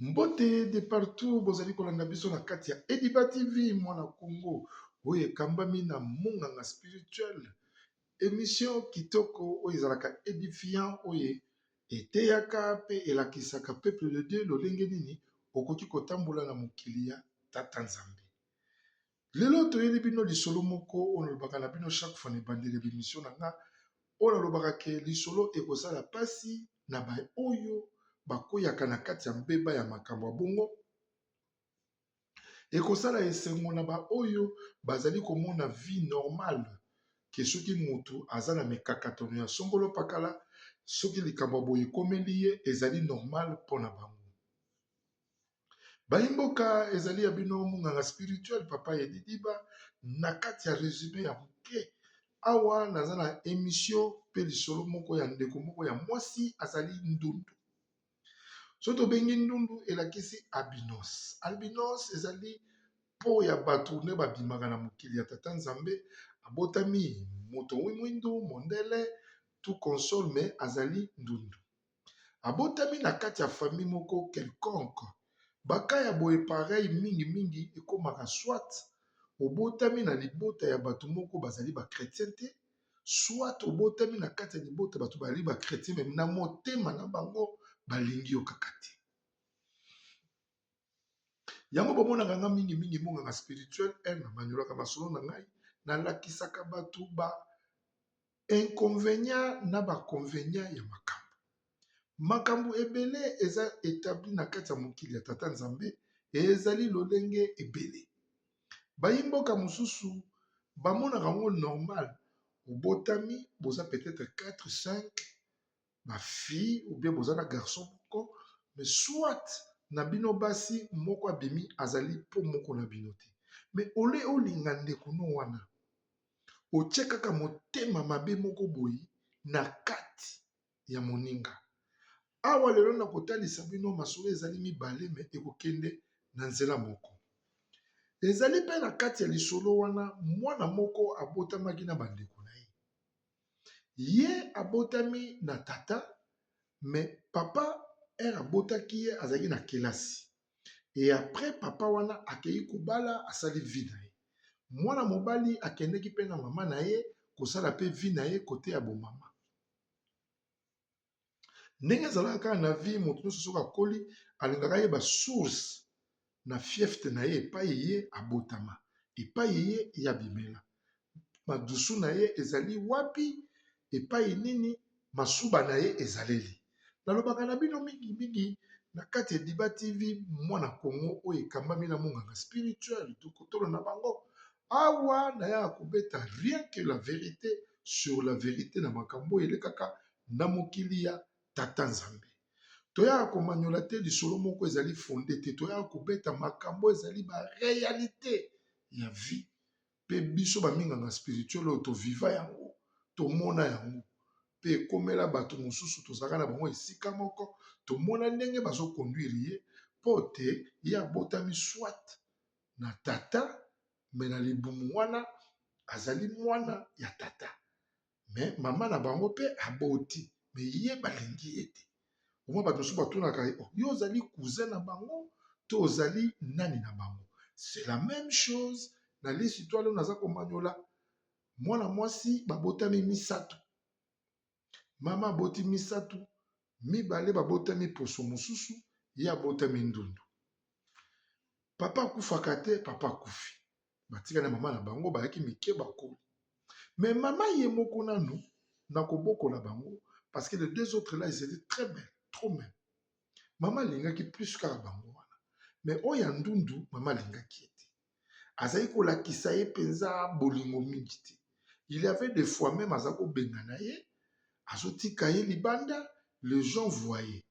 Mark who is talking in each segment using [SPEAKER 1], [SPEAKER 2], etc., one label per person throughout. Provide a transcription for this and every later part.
[SPEAKER 1] Mbote de partout bozali kolanda biso na kati ya Ediba TV mwana Congo oyo ekambami na monganga spirituel. Emission kitoko oyo ezalaka edifiant, oyo eteyaka pe elakisaka peuple de Dieu lolenge nini okoki kotambola na mokili ya Tata Nzambe. Lelo toyeli bino lisolo moko oyo nalobaka na bino chaque fois na ebandeli ya emission na nga, oyo nalobaka ke lisolo ekosala pasi na ba oyo bakweyaka na kati ya mbeba ya makambo ya bongo, ekosala esengo na ba oyo bazali komona vie normale ke soki mutu aza na mikakatano ya songolo pakala, soki likambo ya boye ekomeli ye ezali normal mpona bango. Bayimboka ezali ya bino monganga spirituel papa Edidiba na kati ya résumé ya moke. Awa naza na émission pe lisolo moko ya ndeko moko ya mwasi azali ndundu. Soki tobengi ndundu elakisi albinos. Albinos ezali po ya bato nde babimaka na mokili ya Tata Nzambe, abotami moto mwindu, mondele, tout console, mais azali ndundu. Abotami na kati ya famille moko quelconque. Baka ya boye pareil mingi mingi ekomaka soit obotami na libota ya bato moko bazali ba chrétien te, soit obotami na kati ya libota bato bazali ba chrétien mais na motema na bango balingi yo kaka te. Yango bomonaka nga mingi mingi monganga spirituel na manyolaka masolo na ngai, nalakisaka bato ba inconvénient na ba convénient ya makambo. Makambo ebele eza établi na kati ya mokili ya Tata Nzambe, ezali lolenge ebele. Bayimboka mosusu bamonaka yango normal, obotami boza peut-être 4 5 ba fille ou bien boza na garçon moko, mais soit na bino basi moko abimi azali po moko na bino te, mais ole olinga ndeko no wana otie kaka motema mabe moko boye na kati ya moninga. Awa lelo na kotalisa bino masolo ezali mibale, me ekokende na nzela moko. Ezali mpe na kati ya lisolo wana mwana moko abotamaki na bandeko na ye. Ye abotami na tata, mais papa ere abotaki ye azalaki na kelasi. Et après papa wana akei kobala, asali vie na ye. Mwana mobali akendeki mpe na mama na ye kosala mpe vie na ye kote ya bomama. Ndenge ezalaka kaka na vie, moto nyonso soki akoli alingaka yeba source na fiefte na ye, epai ye abotama, epai ye ye abimela, madusu na ye ezali wapi, epai nini masuba na ye ezaleli. Nalobaka na bino mingimingi na kati ya Ediba TV mwana Congo oyo ekambami na monganga spirituel tokotolo na bango. Awa nayaka kobeta rien que la vérité sur la vérité na makambo oyo elekaka na mokili ya Tata Nzambe. Toyaka komanyola te lisolo moko ezali fondé te, toyaka kobeta makambo ezali ba réalité ya vie. Mpe biso baminganga spirituel oyo toviva yango, tomona yango, mpe ekomela bato mosusu tozalaka na bango esika moko, tomona ndenge bazoconduire ye mpo te ye abotami soit na tata, me na libumu wana azali mwana ya tata, me mama na bango mpe aboti, me ye balingi ye te. Omwa bato mosusu batunaka ye: "Oh, yo ozali cousin na bango to ozali nani na bango?" C'est la même chose na lisitwale oyo naza komanyola. Mwana mwasi babotami misato, mama aboti misato, mibale babotami poso mosusu, ye abotami ndundu. Papa akufaka te, papa akufi, batikali na mama na bango, bayaki mike, bakoli. Mais mama ye moko nanu na kobokola bango, parce que les deux autres là, ils étaient très belles, trop même. Mama alingaki plus kaka bango wana, mais oyo ya ndundu mama alingaki ye te, azali kolakisa ye mpenza bolingo mingi te. Il y avait des fois même aza kobengana ye, azotika ye libanda, les gens voyaient.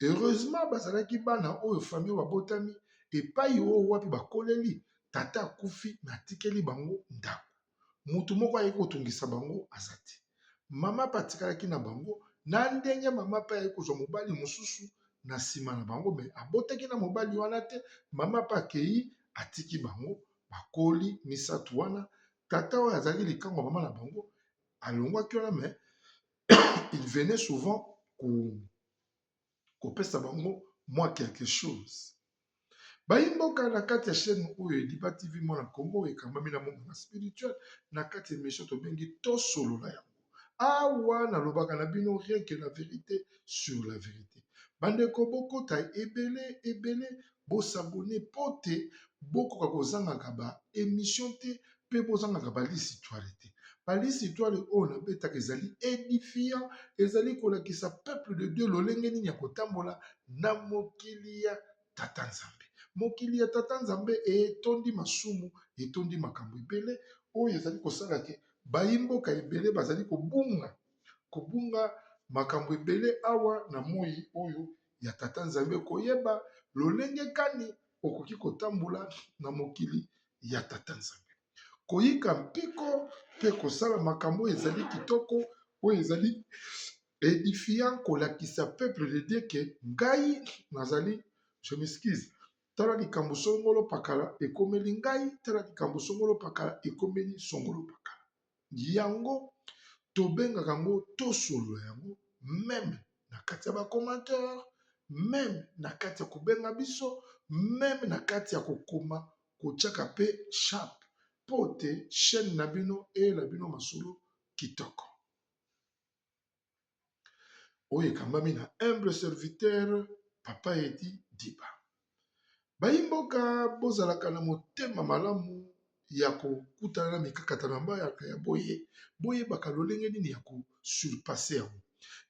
[SPEAKER 1] Heureusement bazalaki bana oyo famille oyo babotami epai oyo wapi bakoleli, tata akufi me atikeli bango ndako, mutu moko ayeki kotungisa bango aza te. Mama mpe atikalaki na bango na ndenge mama mpe ayeki kozwa mobali mosusu na nsima na bango, me abotaki na mobali wana te. Mama mpe akei, atiki bango, bakoli misato wana. Tata oyo azalaki likango ya mama na bango alongwaki wana, mais il venait souvent kopesa bango mwa quelque chose. Bayi mboka na kati ya chaîne oyo Ediba TV Mwana Congo ekambami na monganga spirituel na kati ya emission tobengi Tosolola yango. Awa nalobaka na bino rien que la verite sur la verite. Bandeko bokota ebele ebele bo s'abonner po te bokoka kozangaka ba emission te pe bozangaka ba lisitwale te. Ba lisitwale oyo nabetaka ezali edifiant, ezali kolakisa peuple de Dieu lolenge nini ya kotambola na mokili ya Tata Nzambe. Mokili ya Tata Nzambe etondi masumu, etondi makambo ebele oyo ezali kosala ke bayi mboka ebele bazali kobunga, kobunga makambo ebele awa na moyi oyo ya Tata Nzambe, koyeba lolenge kani okoki kotambola na mokili ya Tata Nzambe. Koyika mpiko mpe kosala makambo oyo ezali kitoko, oyo ezali edifiant, kolakisa peuple de Dieu ke ngai nazali, je m'excuse, tala likambo songolo pakala ekomeli ngai, tala likambo songolo pakala ekomeli songolo pakala. Yango tobengaka yango tosolola yango meme na kati ya ba commentaire, meme na kati ya kobenga biso, meme na kati ya kokoma, kotiaka pe sharp po te chaîne na bino eyela bino masolo kitoko. Oyo ekambami na humble serviteur Papa Eddy Diba. Bayi mboka bozalaka na motema malamu ya kokutana na mikakatano ya mbayaka ya boye, boyebaka lolenge nini ya ko surpasser yango.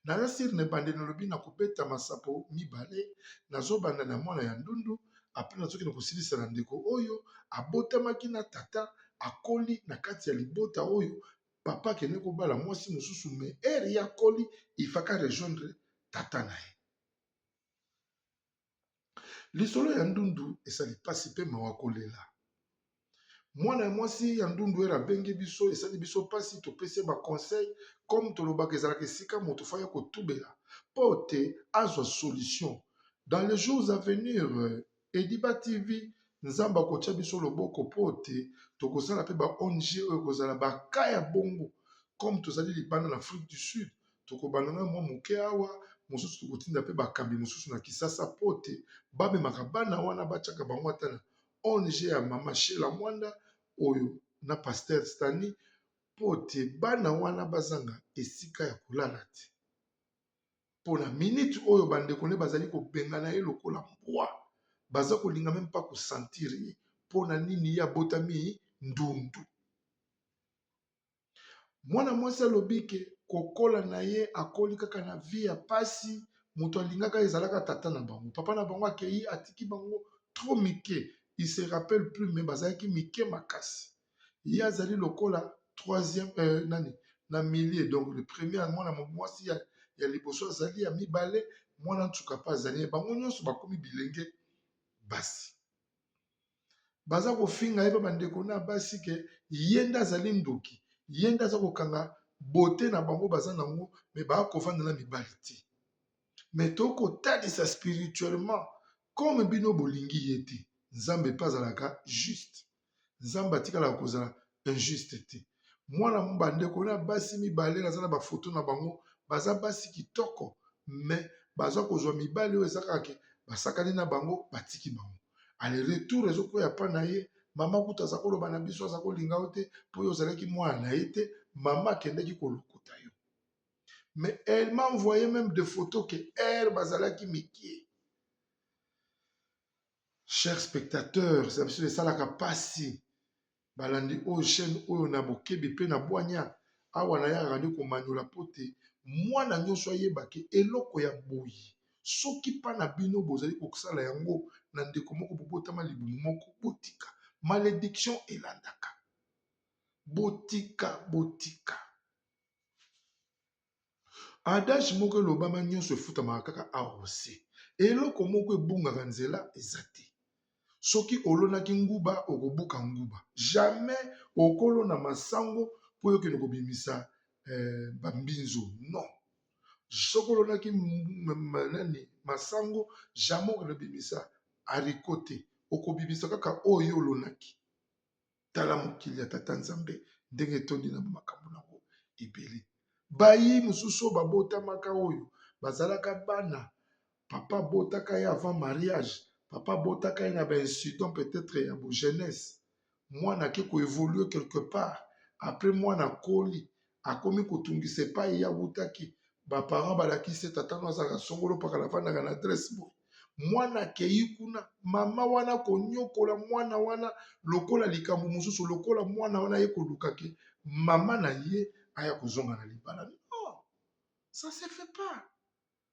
[SPEAKER 1] Naza sur na ebandeli nalobi nakobeta masapo mibale, nazobanda na mwana ya ndundu, apres nazokende kosilisa na ndeko oyo abotamaki na tata, akoli na kati ya libota oyo papa akende kobala mwasi mosusu, mais heure ye akoli il faut aka rejoindre tata na ye. Lisolo ya ndundu esali pasi pe mawa kolela. Mwana ya mwasi ya ndundu heure abengi biso esali biso pasi, topesi ye ba conseil comme tolobaka ezalaka esika moto faut aya kotubela po te azwa solution. Dans les jours à venir Ediba TV Nzambe akotia biso loboko po te tokosala pe ba ong oyo ekozala ba cas ya bongo comme tozali libanda na Afrique du Sud tokobanda nanu mwa moke awa mosusu tokotinda pe bakambi mosusu na Kisasa po te bamemaka bana wana batiaka bango ata na ong ya mama Sheila Mwanda oyo na pasteur Stany po te bana wana bazanga esika ya kolala te. Po na minute oyo ba ndeko ne bazali kobengana ye lokola mbwa, baza kolinga meme pas ko sentir ye. Po na nini ye abotami ndundu. Mwana mwasi alobi ke kokola na ye akoli kaka na vie ya pasi, moto alingaka ye ezalaka tata na bango. Papa na bango akeyi atiki bango trop mike, il se rappelle plus mais bazalaki mike makasi. Ye azali lokola troisième euh, nani na milieu donc le premier mwana mwasi ya, ya liboso azali ya mibale mwana nsuka mpe azali bango nyonso bakomi bilenge basi baza kofinga ye mpe bandeko na basi ke ye nde azali ndoki ye nde aza kokanga bote na bango baza nango me bakovanda na mibali te me tokotalisa spirituellement comme bino bolingi ye te nzambe mpe azalaka juste Nzambe atikalaka kozala injuste te. Mwana bandeko na basi mibale naza na ba photo na bango baza basi kitoko mais baza kozwa mibali oyo eza kaka ke basakani na bango batiki bango. Ale retour ezokweya pa na ye mama kutu aza koloba na biso aza kolinga yo te po yo ozalaki mwana na ye te mama akendaki kolokota yo. Mais elle m'a envoyé même des photos que heure bazalaki mikie. Chers spectateurs, ya biso esalaka pasi balandi oyo chaîne oyo na bokebi pe na bwanya. Awa nayakaka nde komanyola po te mwana nyonso ayeba ke eloko ya boye soki pa na bino bozali kosala yango na ndeko moko bobotama libumu moko, botika. Malediction elandaka. Botika, botika. Adage moko elobama nionso efutamaka kaka awa ose. Eloko moko ebungaka nzela eza te. Soki olonaki nguba okobuka nguba. Jamais okolona masango po yo okende kobimisa eh, ba mbinzo. Non. Soki olonaki nani masango jamais okende kobimisa haricot te. Okobimisa kaka oyo yo olonaki. Tala mokili ya tata Nzambe ndenge etondi na makambo na yango ebele. Bayi mosusu oyo babotamaka oyo bazalaka bana Papa abotaka ye avant mariage, papa abotaka ye na ba incident peut-être ya bo jeunesse. Mwana ake ko évoluer quelque part. Après mwana akoli, akomi kotungisa epai ye awutaki. Ba parents balakisi ye tata no azalaka songolo pakala afandaka na adresse boye. Mwana akei kuna, mama wana konyokola mwana wana lokola likambo mosusu, lokola mwana wana aye koluka ke mama na ye aya kozonga na libala. Non, ça se fait pas.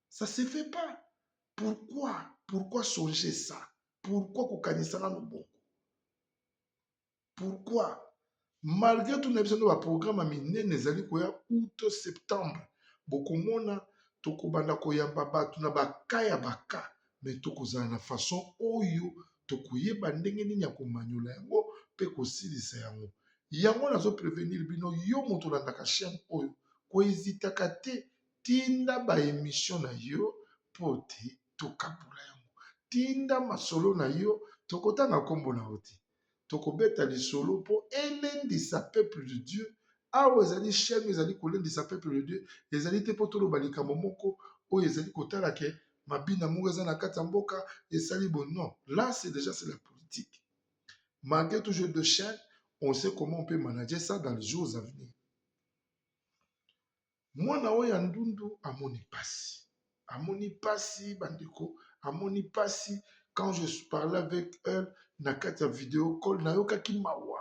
[SPEAKER 1] Ça se fait pas. Pourquoi? Pourquoi songer ça? Pourquoi kokanisa nanu bongo? Pourquoi? Malgré tout na biso nde baprogramme ya minene ezali koya août, septembre, bokomona tokobanda koyamba bato na baka ya baka, mais tokozala na façon oyo tokoyeba ndenge nini ya komanyola yango mpe kosilisa yango. Yango nazo prévenir bino, yo moto olandaka chaîne oyo, kohésitaka te, tinda ba émission na yo mpo te tokabola yango. Tinda masolo na yo, tokotanga nkombo na yo te, tokobeta lisolo mpo elendisa peuple de Dieu. Awa ezali chaîne ezali kolendisa peuple de Dieu, ezali te mpo toloba likambo moko oyo ezali kotala ke mabina moko eza na kati ya mboka esali bon. Non, là c'est déjà, c'est la politique. Malgré toujours deux chaînes, on sait comment on peut manager ça dans les jours à venir. Mwana oyo ya ndundu amoni pasi, amoni pasi, bandeko, amoni pasi. Quand je parlais avec elle na kati ya video call, nayokaki mawa.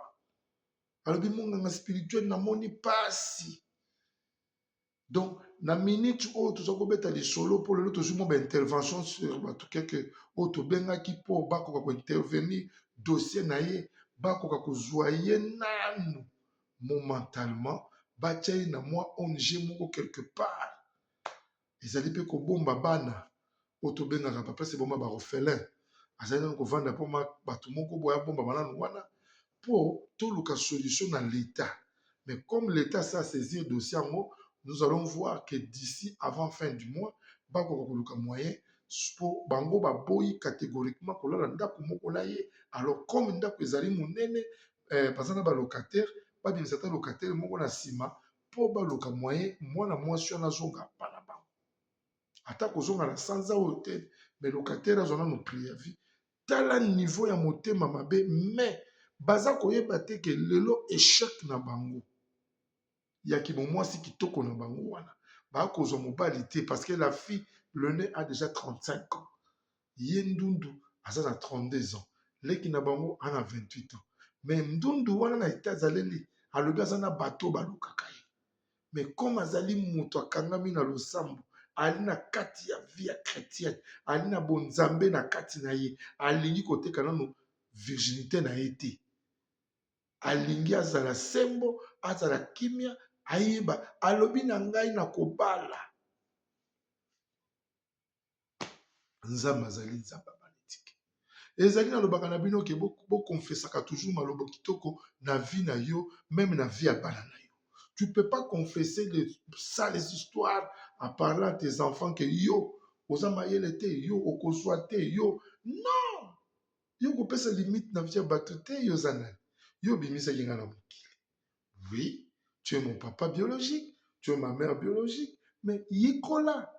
[SPEAKER 1] Alobi: "Monganga spirituel, namoni pasi." Donc na minute oyo toza kobeta lisolo, mpo lelo tozwi mwa baintervention sur bato keke oyo tobengaki mpo bakoka kointervenir dossier na ye, bakoka kozwa ye nanu momentalement, batia ye na mwa ONG moko quelque part. Ezali mpe kobomba bana oyo tobengaka baplace ebomba baorphelin. Azali nanu kovanda mpo bato moko boye abombama nanu wana mpo toluka solution na l'État. Mais comme l'État sa saisir dossier yango, nous allons voir que d'ici avant fin du mois bakoka koluka moyen, mpo bango baboyi catégoriquement kolala ndako moko na ye. Alors comme ndako ezali monene, baza na balocataire, babimisa ata locataire moko na nsima mpo baluka moyen mwana mwasi wana azonga pa na bango, ata kozonga na sanza oyo te, mais locataire azwa nano préavis. Tala niveau ya motema mabe. Mais baza koyeba te ke lelo échec na bango ya kimomwasi kitoko na bango wana, bakozwa mobali te, parce que la fille l'aînée a déjà 35 ans, ye ndundu aza na 32 ans, leki na bango aza na 28 ans. Mais ndundu wana na eta azaleli, alobi aza na bato balukaka ye, mais comme azali moto akangami na losambo, ali na kati ya vie ya chrétienne, ali na bonzambe na kati na ye, alingi koteka nano virginité na ye te. Alingi azala sembo, azala kimia, ayeba. Alobi na ngai na kobala, Nzambe azali Nzambe abaletike. Ezali nalobaka na bino ke bokonfesaka toujours maloba kitoko na vie na yo, même na vie ya bana na yo. Tu peux pas confesser les sales histoires en parlant à tes enfants que yo oza mayele te, yo okozwa te, yo non, yo kopesa limite na vie ya bato te. Yo oza nani? Yo obimisaki nga na mokili? Oui, tu es mon papa biologique, tu es ma mère biologique, mais yekola.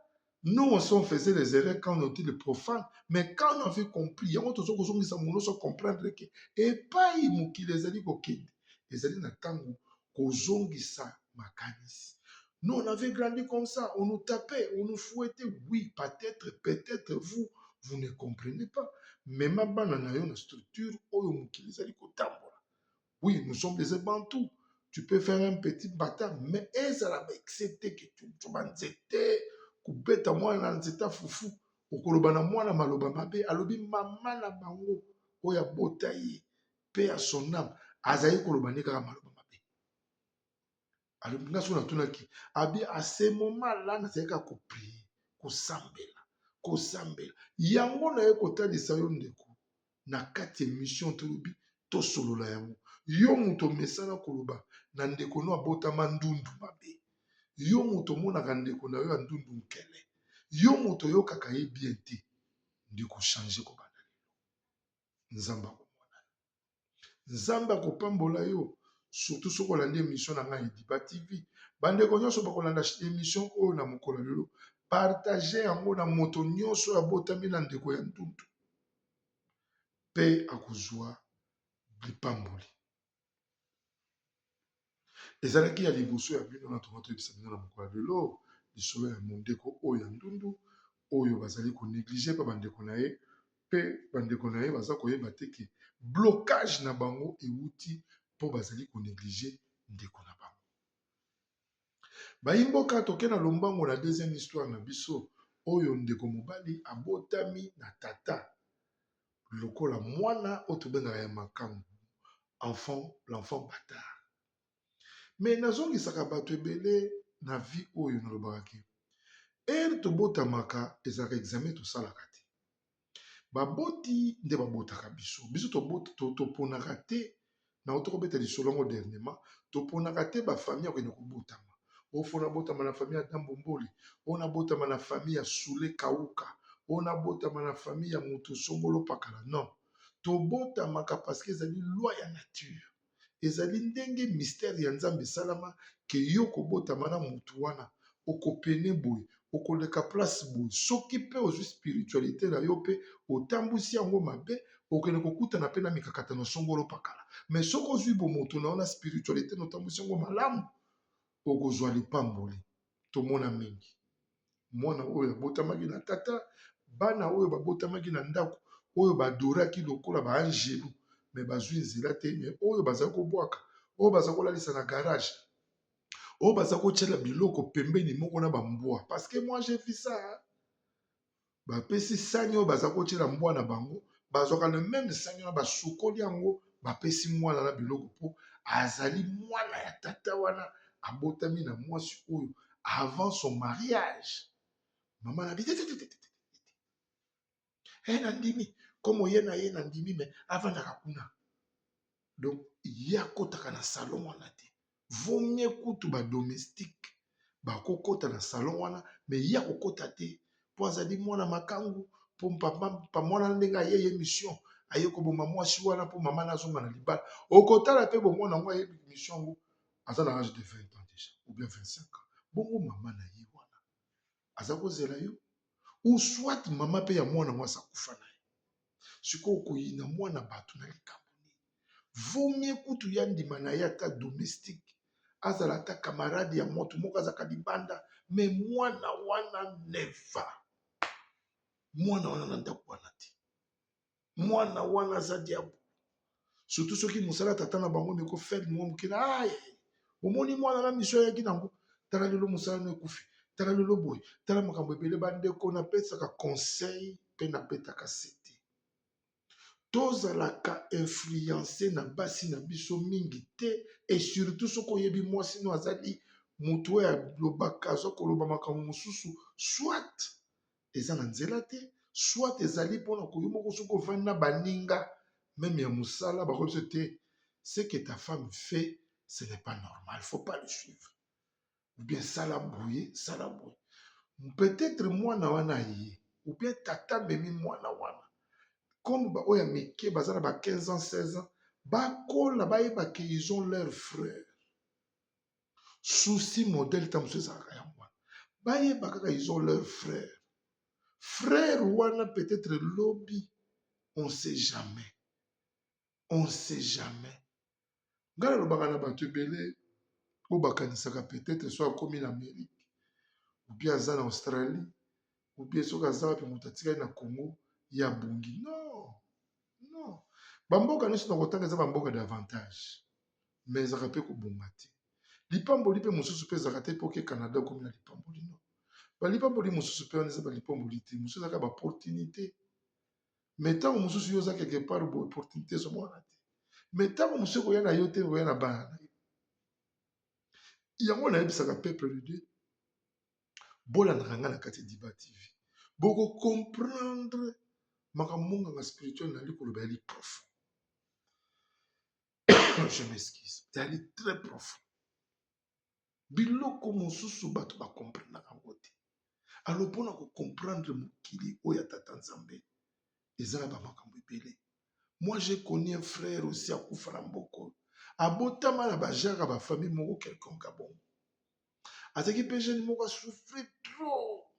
[SPEAKER 1] Nous aussi, on faisait les erreurs quand on était le profane, mais quand on avait compris yango, toza kozongisa mono so comprendre ke epai mokili ezali kokende, ezali na ntango kozongisa makanisi. Nous, on avait grandi comme ça, on nous tapait, on nous fouettait. Oui, peut-être, peut-être vous, vous ne comprenez pas. Mema bana na yo na structure oyo mokili ezali kotambola. Oui, nous sommes des Bantous. Tu peux faire un petit bâtard, mais ezala baexcès te ke banzete kobeta mwana na nzete fufu, okoloba na mwana maloba mabe. Alobi mama na bango oyo abota ye mpe ya son âme azali koloba nde kaka maloba mabe. Alobi nga so natunaki abi, à ce moment là nazali kaka koprier, kosambela, kosambela. Yango naye kotalisa yo, ndeko, na kati émission tolobi tosolola yango. Yo moto omesana koloba na ndeko no abotama ndundu mabe, yo moto omonaka ndeko na yo ya ndundu nkele, yo moto oyokaka ye bien te, ndeko, change kobanda lelo. Nzambe akomona yo, Nzambe akopambola yo, surtout soki olandi émission na ngai Ediba TV. Bandeko nyonso bakolanda émission oyo na mokolo lelo. Partage yango na moto nyonso oyo abotami na ndeko ya ntuntu mpe akozwa lipamboli. Ezalaki ya liboso ya bino na tonga toyebisa bino na mokolo ya lelo lisolo ya mondeko oyo ya ndundu oyo bazali ko negliger pa bandeko na ye mpe bandeko na ye baza koyeba te ke blocage na bango ewuti mpo bazali ko negliger ndeko na bango. Bayimboka toke na lombango na deuxième histoire na biso oyo ndeko mobali abotami na tata lokola mwana oyo tobengaka ya makangu enfant l'enfant bâtard. Mais nazongisaka bato ebele na vie oyo nalobaka ke heure tobotamaka ezalaka examen tosalaka te. Baboti nde babotaka biso. Biso toponaka te na oto kobeta lisolo yango dernièrement, toponaka te ba famille ya kokende kobotama. Oyo fo nabotama na famille ya Dambomboli, oyo nabotama na famille ya Soule Kauka, oyo nabotama na famille ya moto songolo pakala. Non, tobotamaka parce que ezali loi ya nature. Ezali ndenge mystère ya Nzambe esalama ke yo kobotama na mutu wana okopene boye, okoleka place boye. Soki pe ozwi spiritualité na yo pe otambwisi yango mabe, okende kokutana pe na mikakatano songolo pakala. Mais soki ozwi bomoto na yo na spiritualité na otambwisi yango malamu, okozwa lipamboli. Tomona mingi mwana oyo abotamaki na tata, bana oyo babotamaki na ndako oyo badoraki lokola ba angelu mais bazwi nzela te, mais oyo bazali kobwaka, oyo bazali kolalisa na garage, oyo baza kotiela biloko pembeni moko na bambwa, parce que moi j'ai vu ça. Bapesi sani oyo baza kotiela mbwa na bango, bazwaka le même sani wana, basukoli yango, bapesi mwana na biloko mpo azali mwana ya tata wana abotami na mwasi oyo avant son mariage. Mama na bi te te te te te te, nandimi comme oye na ye, nandimi, mais avandaka kuna. Donc ye akotaka na salon wana te. Vaut mieux kutu ba domestique bakokota na salon wana, mais ye akokota te mpo azali mwana makangu, mpo papa mwana ndenge aye ye mission aye koboma mwasi wana mpo mama nazonga na libala. Okotala mpe bomwana yango ayebi mission yango, aza na âge de 20 ans déjà ou bien 25 ans. Bongo mama na ye wana aza kozela yo, ou soit mama mpe ya mwana yango aza kufa na ye. Sikoyo koyina mwana bato na likambo nini? Vaut mieux kutu ya ndima na ye ata domestique, azala ata camarade ya moto moko azalaka libanda, mais mwana wana neva, mwana wana na ndako wana te, mwana wana aza diable. Surtout soki mosala tata na bango meko faible mwa moke na aye, omoni mwana na mission ayaki nango, tala lelo mosala no ekufi, tala lelo boye, tala makambo ebele. Bandeko, napesaka conseil mpe napetaka sete, tozalaka influence na basi na biso mingi te, et surtout soki oyebi mwasi no azali motu oyo alobaka, aza koloba makambo mosusu, soit eza na nzela te, soit ezali mpona koyo moko. Soki ovandi na baninga même ya mosala, bakoyi biso te, ce que ta femme fait, ce n'est pas normal, faut pas le suivre, ou bien sala boye, sala boye. Peut-être mwana wana ye ou bien tata amemi mwana wana comme baoyo ya mike baza na ba 15 ans, 16 ans, bakola bayeba ke ils ont leur frère. Souci modèle ntango mosusu ezalaka yango wana, bayeba kaka ils ont leur frère. Frère wana peut-être lobi, on sait jamais, on sait jamais. Ngai nalobaka na bato ebele oyo bakanisaka peut-être so akomi na Amérique ou bien aza na Australie ou bien soki aza wapi, moto atikali na Congo ye abongi. Non, non, bamboka nyonso na kotanga eza bamboka d'avantage, mais ezalaka mpe kobonga te. Lipamboli mpe mosusu mpe ezalaka te mpo ke Canada okomi na lipamboli. Non, balipamboli mosusu mpe wana eza balipamboli te, mosusu ezalaka baopportunité. Mais ntango mosusu yo oza quelque part boye, opportunité ezomona te, mais ntango mosusu ekoya na yo te, ekoya na bana na yo. Yango nayebisaka peuple de Dieu, bolandaka ngai na kati ya Diba TV, bokocomprendre makambo monganga spirituel nali koloba yali profond. Je m'excuse, yali très profond. Biloko mosusu bato bakomprenaka yango te. Alors mpona kocomprendre mokili oyo ya tata Nzambe, eza na bamakambo ebele. Moi, j'ai connu un frère aussi akufa na mboka oyo, abotama na bajare ya bafamille moko quelconque. Bongo azalaki mpe jeune moko asouffrir trop.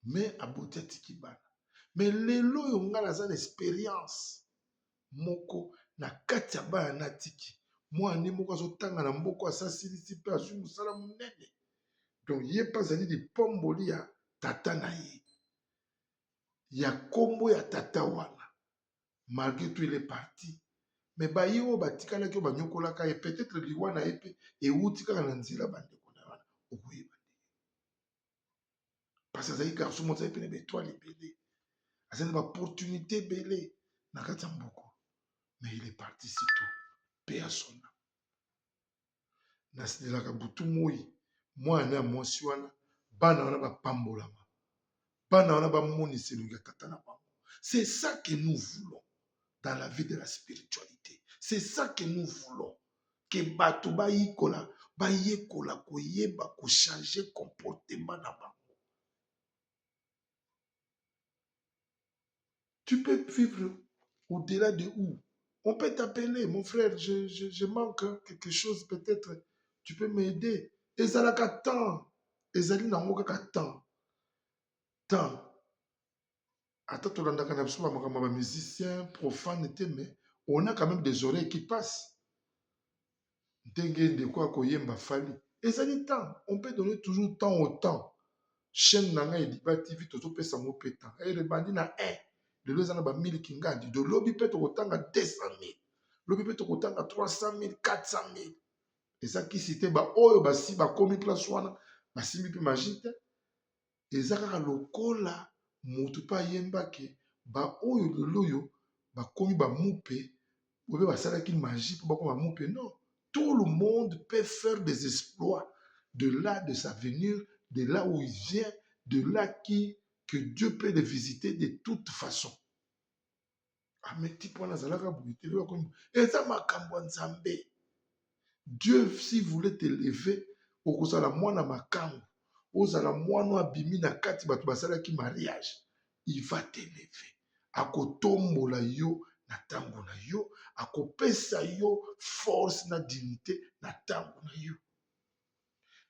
[SPEAKER 1] Mais aboti atiki bana. Mais lelo oyo ngai naza na experience moko na kati ya bana natiki. Mwana nde moko azotanga na mboko asasilisi mpe azwi mosala monene. Donc ye mpe azali lipomboli ya tata na ye, ya kombo ya tata wana. Malgré tout il est parti. Mais baye oyo batikalaki oyo banyokolaka ye, peut-être liwa na ye mpe ewuti kaka na nzela bandeko na ye wana, okoyeba te. Parce que azali garçon moko azali mpe na ba étoile ebele, azali na ba opportunité ebele na kati ya mboko. Mais il est parti si tôt. Paix à son âme. Nasilelaka butu moi mwana ya mwasi wana, bana wana bapambolama, bana wana bamonisa elongi ya tata na bango. C'est ça que nous voulons dans la vie de la spiritualité. C'est ça que nous voulons, que bato bayikola, bayekola koyeba kochanger comportement na bango. Tu peux vivre au-delà de où? On peut t'appeler, mon frère, je manque quelque chose, peut-être tu peux m'aider. Ezalaka temps, ezali nango kaka temps. Temps. Ata tolandaka na biso ba makambo ya ba musiciens profane te, mais on a quand même des oreilles qui passent. Ndenge ndeko akoyemba Fally. Ezali temps, on peut donner toujours temps au temps. Chaîne na ngai Ediba TV tozopesa yango mpe temps. Ere ebandi na 1, lelo eza na ba 1000 kingandi. Do lobi mpe tokotanga 200 000, lobi mpe tokotanga 300 000, 400 000. Eza kisi te, ba oyo basi bakomi place wana basimbi mpe magie te. Eza kaka lokola motu mpe ayembaki ba oyo lelo oyo bakomi bamupe oyo basalaki magie mpo bakoma bamupe. Non, tout le monde peut faire des exploits de là de sa venir, de là où il vient, de là qui que Dieu peut le visiter de toute façon. Ah, mais type wana azalaka boye te, lelo akomi. Eza makambo ya Nzambe. Dieu, s'il voulait t'élever, okozala mwana makangu, ozala mwana abimi na kati bato basalaki mariage, il va t'élever. Akotombola yo na ntango na yo, akopesa yo force na dignité na ntango na yo.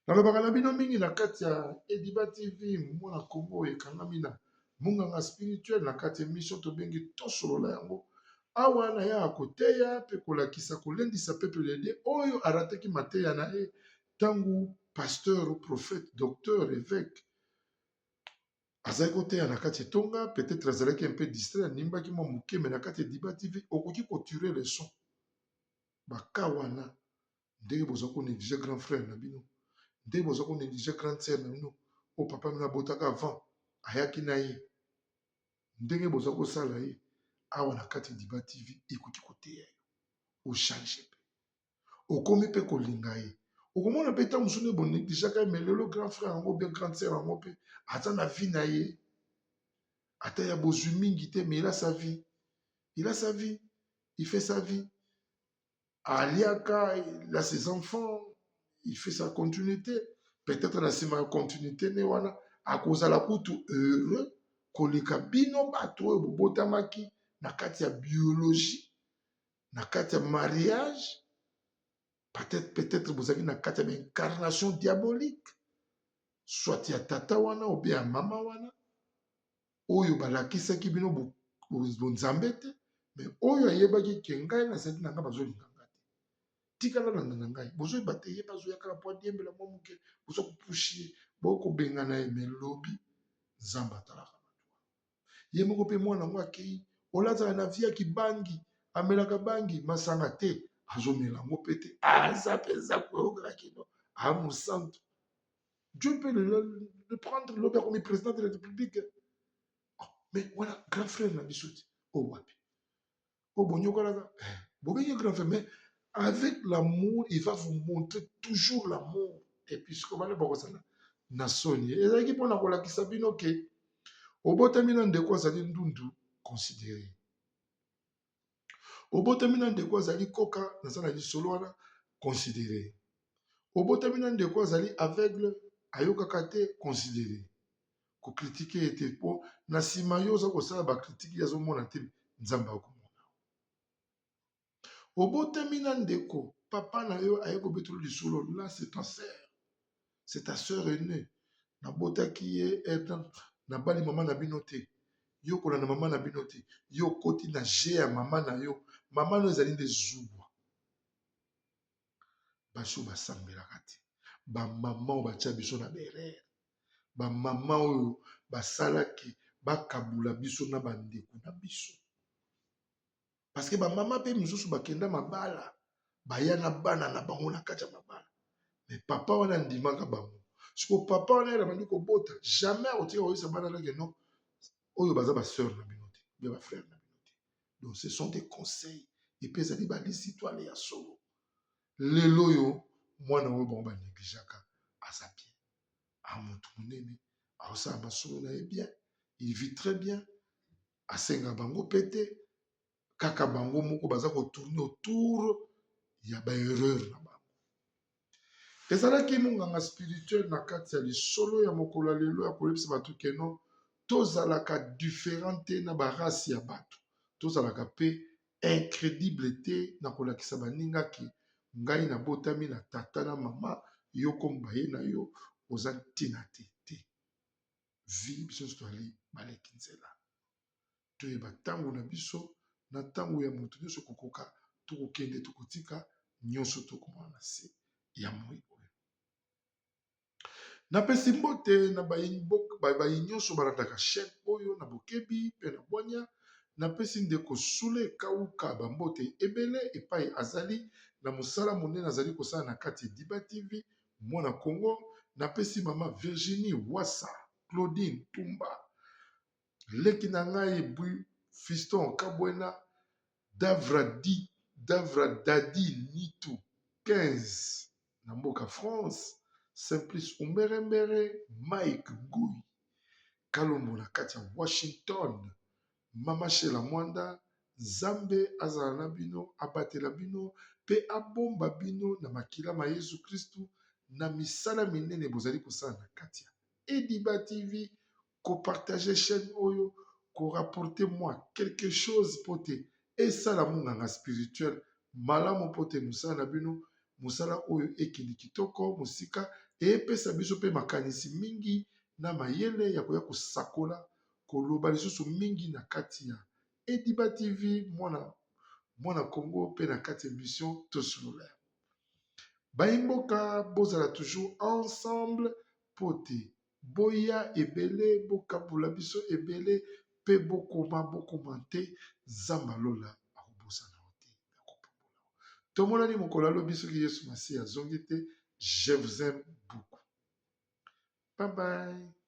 [SPEAKER 1] Nalobaka na bino mingi na kati ya Ediba TV, mwana Kongo ekangami na monganga spirituel na kati ya émission tobengi tosolola yango. Awa na ya koteya mpe kolakisa kolendisa peuple de Dieu oyo arataki mateya na ye ntango pasteur ou prophète, docteur, évêque azalaki koteya na kati etonga, peut-être azalaki un peu distrait, animbaki mwa moke, mais na kati ya Ediba TV okoki kotirer leçon. Baka wana ndenge boza konégliger grand frère na bino, ndenge boza konégliger grande sœur na bino oyo papa bino abotaka avant ayaki na ye, ndenge boza kosala ye awa na kati ya Ediba TV ekoki koteya yo ochanger mpe okomi mpe kolinga ye. Okomona mpe ntango mosusu nde bonégligeaka ye, mais lelo grand frère yango bien grande sœur yango mpe aza na vie na ye, ata ya bozwi mingi te, mais il a sa vie, il a sa vie, il fait sa vie, aliaka, il a ses enfants, il fait sa continuité. Peut-être na nsima ya continuité ne wana akozala kutu heureux koleka bino bato oyo bobotamaki na kati ya biologie, na kati ya mariage. Peut-être bozalaki na kati ya baincarnation diabolique, soit ya tata wana ou bien ya mama wana oyo balakisaki bino bonzambe te, mais oyo ayebaki ke ngai nazali na ngai, bazolinga nga te, tika nalanda na ngai. Bozoyeba te, ye bazoya kaka po adiembela mwa moke, boza kopushi ye, bokobengana ye, mais lobi Nzambe atalaka bato wana. Ye moko mpe mwana yango akei olazala na vie ya kibangi, amelaka bangi, masanga te, azomela yango mpe te, aza mpenza koyokaka kino amosantu. Dieu peut le prendre, lobi akomi président de la République. Oh, mais wana grand frère na biso te oyo wapi oyo bonyokolaka, bobengi grand frère, mais avec l'amour, il va vous montrer toujours l'amour. Et puis sikoyo bana bakozala na soni. Ezalaki mpona kolakisa bino ke obotami na ndeko azali ndundu, considéré. Obotami na ndeko azali koka, naza na lisolo wana, considéré. Obotami na ndeko azali aveugle, ayokaka te, considéré. Kocritiquer ye te, mpo na nsima yo oza kosala bacritiques, ye azomona te, Nzambe akomona. Obotami na ndeko, papa na yo aye kobetela lisolo, là c'est ta sœur, c'est ta sœur aînée, nabotaki ye. Nabali mama na bino te. Yo kolanda mama na bino te. Yo okoti na jeu ya mama na yo. Mama no ezali nde zuwa. Basi oyo basambelaka te. Ba mama oyo batia biso na ba erreur. Ba mama oyo basalaki bakabula biso na bandeko na biso. Parce que ba mama pe misusu bakenda mabala baya na bana na bango na kati ya mabala. Mais papa wana andimaka bango. Siko papa wana ye abandi kobota, jamais akotika koyebisa bana na ke non, oyo baza ba sœur na bino te, bien ba frère na bino te. Donc ce sont des conseils et puis ezali ba lisitwale ya solo. Lelo oyo mwana oyo bango ba negligeaka aza bien. A motu monene, aosala masolo na ye bien, il vit très bien. Asenga bango pe te, kaka bango moko baza ko tourner autour ya ba erreur na bango. Ezalaki monganga spirituel na kati ya lisolo ya mokolo ya lelo ya koyebisa bato que non, tozalaka different te na ba race ya bato, tozalaka pe incredible te na kolakisa baninga ke ngai nabotami na tata na mama, yo comme baye na yo oza ntina te te. Vie biso nyonso tozali baleki nzela. Toyeba ntango na biso na ntango ya moto nyonso kokoka, tokokende tokotika nyonso tokomona na se ya moi oyo. Napesi mbote na bayi nyonso balandaka chaîne oyo na bokebi mpe na bwanya. Napesi ndeko Sule Kauka bambote ebele epai azali na mosala monene azali kosala na kati ya Diba TV mwana Congo. Napesi mama Virginie Wassa, Claudine Tumba, leki na ngai Bui Fiston Kabwena, Davra Di, Davra Dadi Nitu 15 na mboka France, Simplice Umberembere, Mike Ngoi Kalombo na kati ya Washington, Mama Shela Mwanda, Nzambe azala na bino, abatela bino pe abomba bino na makila ma Yesu Kristu na misala minene bozali kosala na kati ya Ediba TV, ko partager chaîne oyo, ko rapporter moi quelque chose po te esala monganga spirituel malamu po te mosala na bino, mosala oyo ekende kitoko mosika, epesa biso pe makanisi mingi na mayele ya koya kosakola, koloba lisusu mingi na kati ya Ediba TV, mwana mwana Congo pe na kati ya emission tosolola yango. Bayi mboka bozala toujours ensemble po te boya ebele bokabola biso ebele pe bokoma bokomante Nzambe ya lola akobosana yo te akopambola yo. Tomonani mokolo ya lobi soki Yesu Masiya azongi te. Je vous aime beaucoup. Bye bye.